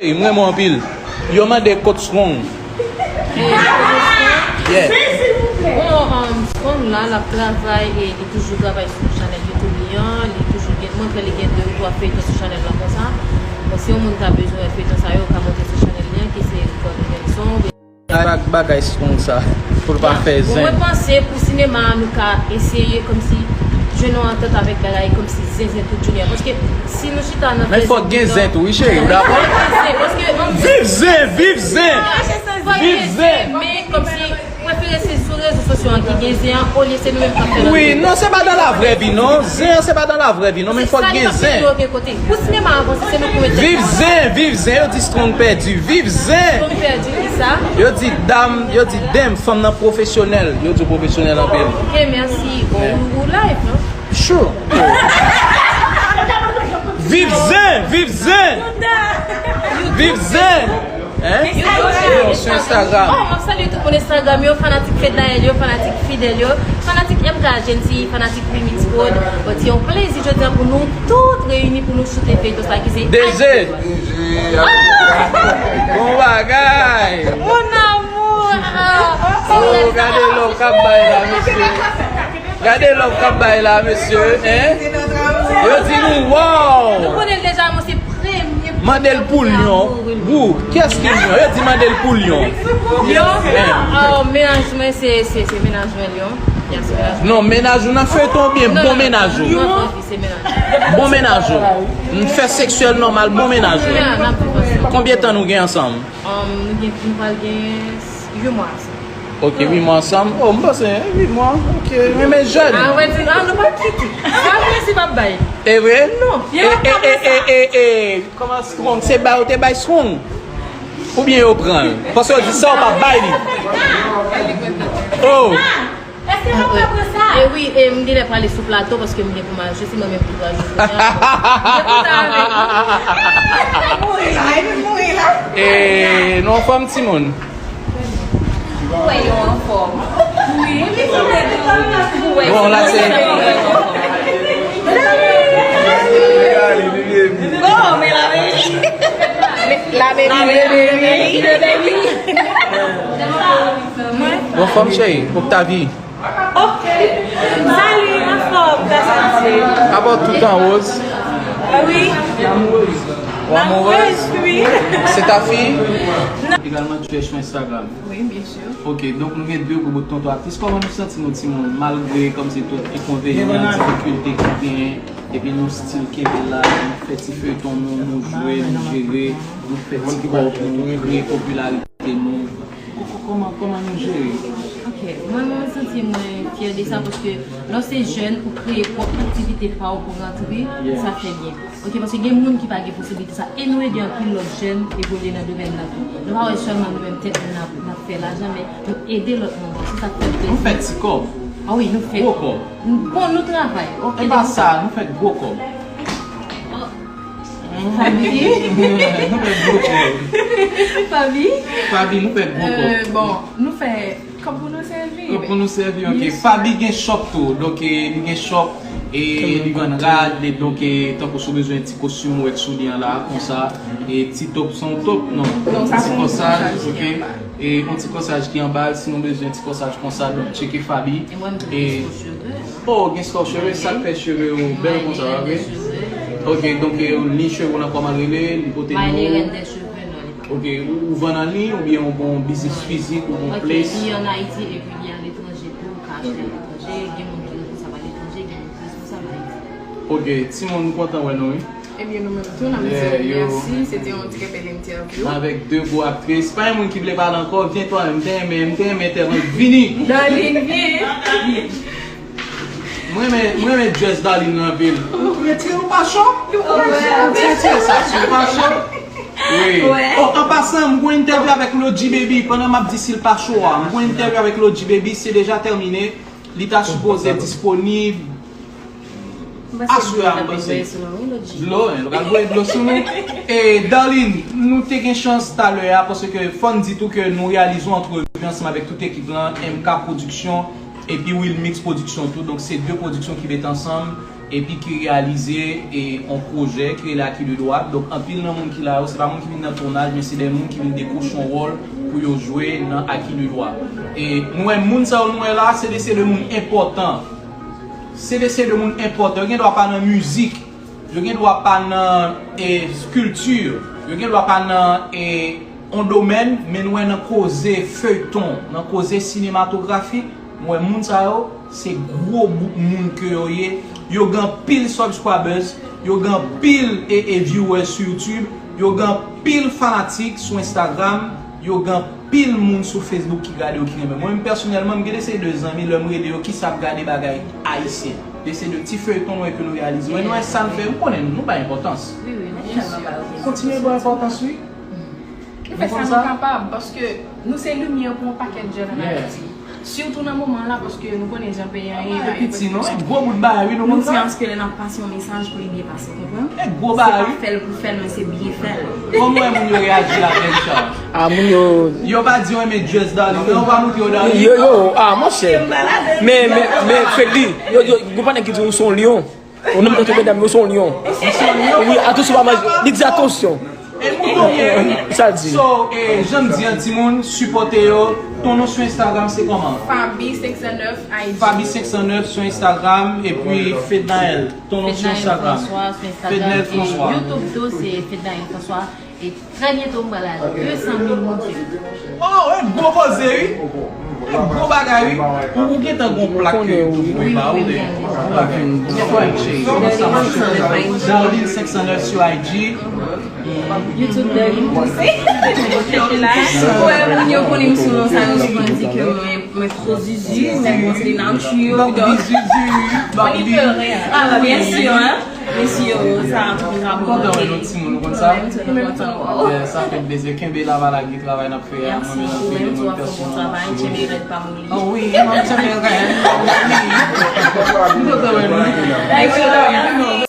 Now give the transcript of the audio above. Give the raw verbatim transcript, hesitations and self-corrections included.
M renmen w anpil. Yo mande kot Strong. Yeah. Bon, um, Strong la, l ap travay e li toujou travay sou chanèl YouTube li an. Li toujou gen, mwen kwè li gen de ou twa feyton sou chanèl la konsa. Bon, si yon moun ta bezwen wè feyton sa yo, ka monte sou chanèl li an, ki se Ricardo Nelson. Ak bagay Strong sa, pou l pa fè zen. Bon, mwen panse pou sinema a, nou ka eseye kòmsi jwenn yon antant avèk bagay kòmsi zenzen tout jounen an. Paske si nou chita nan fè zen. Men fòk gen zen tou, wi, cheri, ou dakò? Viv zen, viv zen! Viv zen! Men kòmsi prefere se sou rezo sosyo an ki gen zen an, olye se nou menm k ap fè l. Wi, non, se pa dans la vraie vie, non. Zen an, se pa dans la vraie vie, non, men fòk gen zen. Pou sinema a avanse, se nou pou mete. Viv zen, viv zen, yo di Strong pèdi. Viv zen! Strong pèdi, ki sa? Yo di dam, yo di damn, fanm nan pwofesyonèl. Yo di w pwofesyonèl anpil. Ok, mèsi. Bon, ou, ou live, non? Sure. Viv zen, viv zen! Viv zen! Hein? Yo, sou Instagram. Oh, m ap salye tout moun Instagram yo, fanatik Fednaelle yo, fanatik Fidel yo, fanatik M K Agency, fanatik Mimi Prod. Bon, se yon plezi jodi a pou nou tout reyini pou nou choute feyton sa ki se Deze. Bon bagay. Mon amour. Ah, oh, gade love k ap bay la, mesye. Gade love k ap bay la, mesye, hein? Yo di nou, wow! Nou konnen l deja, mwen se premye. Mande l pou Lyon. Wou, kiyès ki Lyon? Yo di mande l pou Lyon. Lyon? Oh, mennaj mwen, se, se, se mennaj mwen Lyon. Yeah, se mennaj mwen. Non, mennaj ou nan feyton oubyen bon mennaj ou? Non, non, se mennaj. Bon mennaj ou? N fè seksyèl nòmal, bon mennaj ou? Yeah, n ap viv ansanm. Konbyen tan nou gen ansanm? Um, nou gen, nou pral gen uit mwa ansanm. Ok, uit mwa ansanm. Oh, m panse, uit mwa. Ok, renmen jèn. Ah, wè, di, ah, nou pa kite. Sa prensip ap bay. E vre? Non, yo pa ka fè sa. E, e, e, e, e, kòman Strong? Se bay ou te bay Strong? Oubyen yo pran l? Paske yo di sa ou pa bay li. Oh! Èske nou pran sa? E wi, e m genlè prale sou plato paske m gen pou m al jwe, se mwen menm ki pral jwe. Jwe pou sa avèk li. Mouri la, epi mouri la. E nou anfòm timoun? Ou wè yo anfòm. Wi, li konnen tou. Ou wè. Bon, la se. Bon, men la vérité. La vérité. Bon, fòm cheri, Octavie. Oh, salut, anfòm, ta santi? Apa w tout an woz? Ah wi. Ou amoureuse? Wi. C'est ta fille? Egalman, tu es sur Instagram. Wi, byen si. Ok, donk nou gen de gwo bout tonton aktris. Kòman nou santi nou timoun, malgre kòmsi tout enkonvenyan, difikilte ki genyen, epi nou still kenbe la, nou fè ti feyton nou, nou jwe, nou jere, nou fè ti kòb, nou kreye popilarite nou. Kòman, kòman nou jere? Ok, mwen, mwen santi mwen fyè de sa paske lè w se jèn, ou kreye pwòp aktivite pa w pou rantre, sa fè byen. Ok, paske gen moun ki pa gen posiblite sa. E nou ede anpil lòt jèn evolye nan domèn nan tou. Nou pa wè sèlman nou menm tèt nou n ap, n ap fè lajan, men nou ede lòt moun. Se sa k fè plezi. Nou fè ti kòb. Ah wi, nou fè. Gwo kòb. Bon, nou travay. Ok, e pa sa, nou fè gwo kòb. Fabi. Nou fè gwo kòb. Fabi. Fabi, nou fè gwo kòb. Euh, bon, nou fè Kòb pou nou sèvi. Kòb pou nou sèvi, ok. Fabi gen shop tou, donk e, li gen shop, e li vann rad, e donk e, tankou si w bezwen ti kostim ou wè k sou li an la, konsa, e ti top, se yon top, non? Non, sa se yon ti kòsaj, ok. E yon ti kòsaj ki anba l, si nou bezwen ti kòsaj konsa, donk tcheke Fabi. E mwen, m gen spò cheve. Oh, gen spò cheve, sa k fè cheve w bèl konsa, ok. Ok, donk e, li cheve w nan kòman l rele, li pote non. Maïlé, reine des cheveux, non, li pa. Ok, ou, ou vann an liy oubyen ou gen yon biznis fizik ou gen yon ples? Ok, li an Ayiti epi li aletranje tou, ou ka achte aletranje, gen moun ki responsab aletranje, gen moun ki responsab Ayiti. Ok, timoun, m kontan wè nou, wi. Ebyen, nou menm tou, n ap di w mèsi, se te yon trè bèl entèvyou. Avèk de gwo aktris. Pa gen moun ki vle pale ankò, vyen twa menm, m te renmen, m te renmen entèvyou, vini! Darline, vyen! Mwen renmen, mwen renmen dress Darline nan anpil. Ou retire ou pa cho? Ou retire sa si ou pa cho? Wi. Oh, an pasan, m gon entèvyou avèk Lodji Baby. Pandan m ap di si l pa cho a, m gon entèvyou avèk Lodji Baby, se deja tèmine. Li ta sipoze disponib aswè a, m panse. Dlo, hein, nou pral voye dlo sou nou. E, Darline, nou te gen chans talè a, paske fò n di tou ke nou reyalize yon antrevi ansanm avèk tout ekip lan, M K Production, epi Wilmix Production tou. Donk, se de pwodiksyon ki met ansanm. epi ki reyalize e, yon pwojè ki rele Aki de Dwa. Donk, anpil nan moun ki la yo, se pa moun ki vin nan tounaj, men se de moun ki vin dekwoche yon wòl pou yo jwe nan Aki de Dwa. E nou wè moun sa yo nou wè la, se de se de moun enpòtan. Se de se de moun enpòtan. Yo gen dwa pa nan mizik, yo gen dwa pa nan e, kilti, yo gen dwa pa nan e, yon domèn, men nou wè nan koze feyton, nan koze sinematografik, nou wè moun sa yo, se gwo bout moun ke yo ye. Yo gen anpil subscribers, yo gen anpil e, e viewers sou YouTube, yo gen anpil fanatik sou Instagram, yo gen anpil moun sou Facebook ki gade yo, ki renmen. Mwen menm pèsonèlman, m gen de se de zanmi, lè m rele yo, ki sa ap gade bagay ayisyen. De se de ti feyton nou wè ke nou reyalize. Mwen nou wè sa n fè, m konnen nou, nou bay enpòtans. Wi, wi, nou tèlman ba yo. Kontinye ba yo enpòtans, wi. Nou fè sa nou kapab, paske nou se limyè pou yon pakèt jèn ann Ayiti. Sitou nan moman la, paske nou konnen jan peyi an ye, bagay piti non, e gwo bout bagay, wi, nou konn sa. Anske lè n ap pase yon mesaj pou li byen pase, konprann? E gwo bagay, wi. Se pa fè l pou fè l, men se byen fè l. Kòman wè moun yo reyaji la, Bencha? A, moun yo. Yo pa di yo renmen dress Darline, non, yo pa montre yo Darline. Yo, yo, a, monchè. Men, men, men, Fredly, yo, yo, gon pa nèg ki di ou se yon lyon. Ou menm tankou medam, ou se yon lyon. Ou se yon lyon? Wi, atansyon, pa manje. Li di atansyon. E mouton ye, wi. Sa l di. So, e, jan m di an, timoun, sipòte yo. Ton non sou Instagram, se kòman? Faby cinq cent neuf I G. Faby cinq cent neuf sou Instagram, epi Fednaelle. Ton non sou Instagram. Fednaelle François sou Instagram. Fednaelle François. E YouTube tou, se Fednaelle François. E trè byento, m pral a de san mil moun sou YouTube. Oh, e gwo koze, wi. E gwo bagay, wi. Ou, ou gentan gon plak ke YouTube voye ba ou de. Ou pa fin. Darline cinq cent neuf sou I G. YouTube Darline tou se. Ou wè, moun yo konnen m sou non sa, yo souvan di ke mwen, mwen twò zizi, mwen bon se nature. Barbie zizi, wi. Barbie. A, byen si, hein. Mesye yo, sa an tou ka bon. Kontan wè nou timoun, ou konn sa? Mwen menm tou, mwen kontan wè w. Yeah, sa fè plezi. Kenbe la, pa lage travay n ap fè a. Mwen menm anpil moun pèsonèl. Travay, kenbe rèd pa moli. Oh wi, mwen kenbe rèd. Wi. M kontan wè nou. Thank you.